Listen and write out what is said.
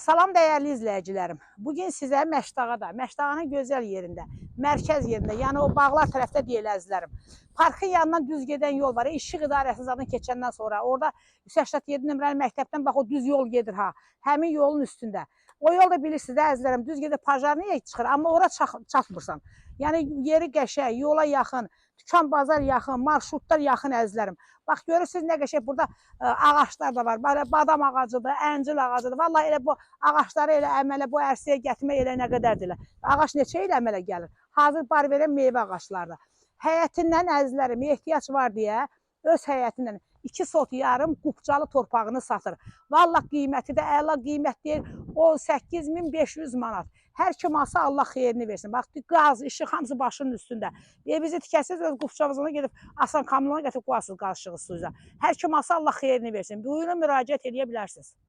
Salam dəyərli izləyicilərim. Bugün sizə Məşdağada, Məşdağanın gözəl yerində, mərkəz yerində, yəni o bağlar tərəfdə deyil əzizlərim. Parkın yanından düz gedən yol var. İşıq idarəsinin zadını keçəndən sonra orada 187 nömrəli məktəbdən bax o düz yol gedir ha. Həmin yolun üstündə. O yol da bilirsiniz də əzizlərim, düz gedir Pajarniyə çıxır, amma ora çatmırsan. Yəni yeri qəşəng, yola yaxın, dükan bazar yaxın, marşrutlar yaxın əzizlərim. Bax görürsüz nə qəşəng burada ağaclar da var. Belə badam ağacıdır, əncil ağacıdır. Vallahi elə bu ağacları elə əmələ bu ərsəyə gətirmək elə nə qədərdir elə. Ağac neçə il əmələ gəlir? Hazır bar verən meyvə ağaclardır. Həyətindən əzizlərim ehtiyac var deyə öz həyətindən 2 sot yarım qupcalı torpağını satır. Vallah qiyməti də əla qiymət deyil 18.500 manat. Hər kim alsa Allah xeyrini versin. Bax qaz, işıq hamısı başının üstündə. Evizi tikəsiz öz qupçavızına gedib asan kamyona gətirib qoyarsınız qarışığı suyuza. Hər kim alsa Allah xeyrini versin. Buyurun müraciət eləyə bilərsiniz.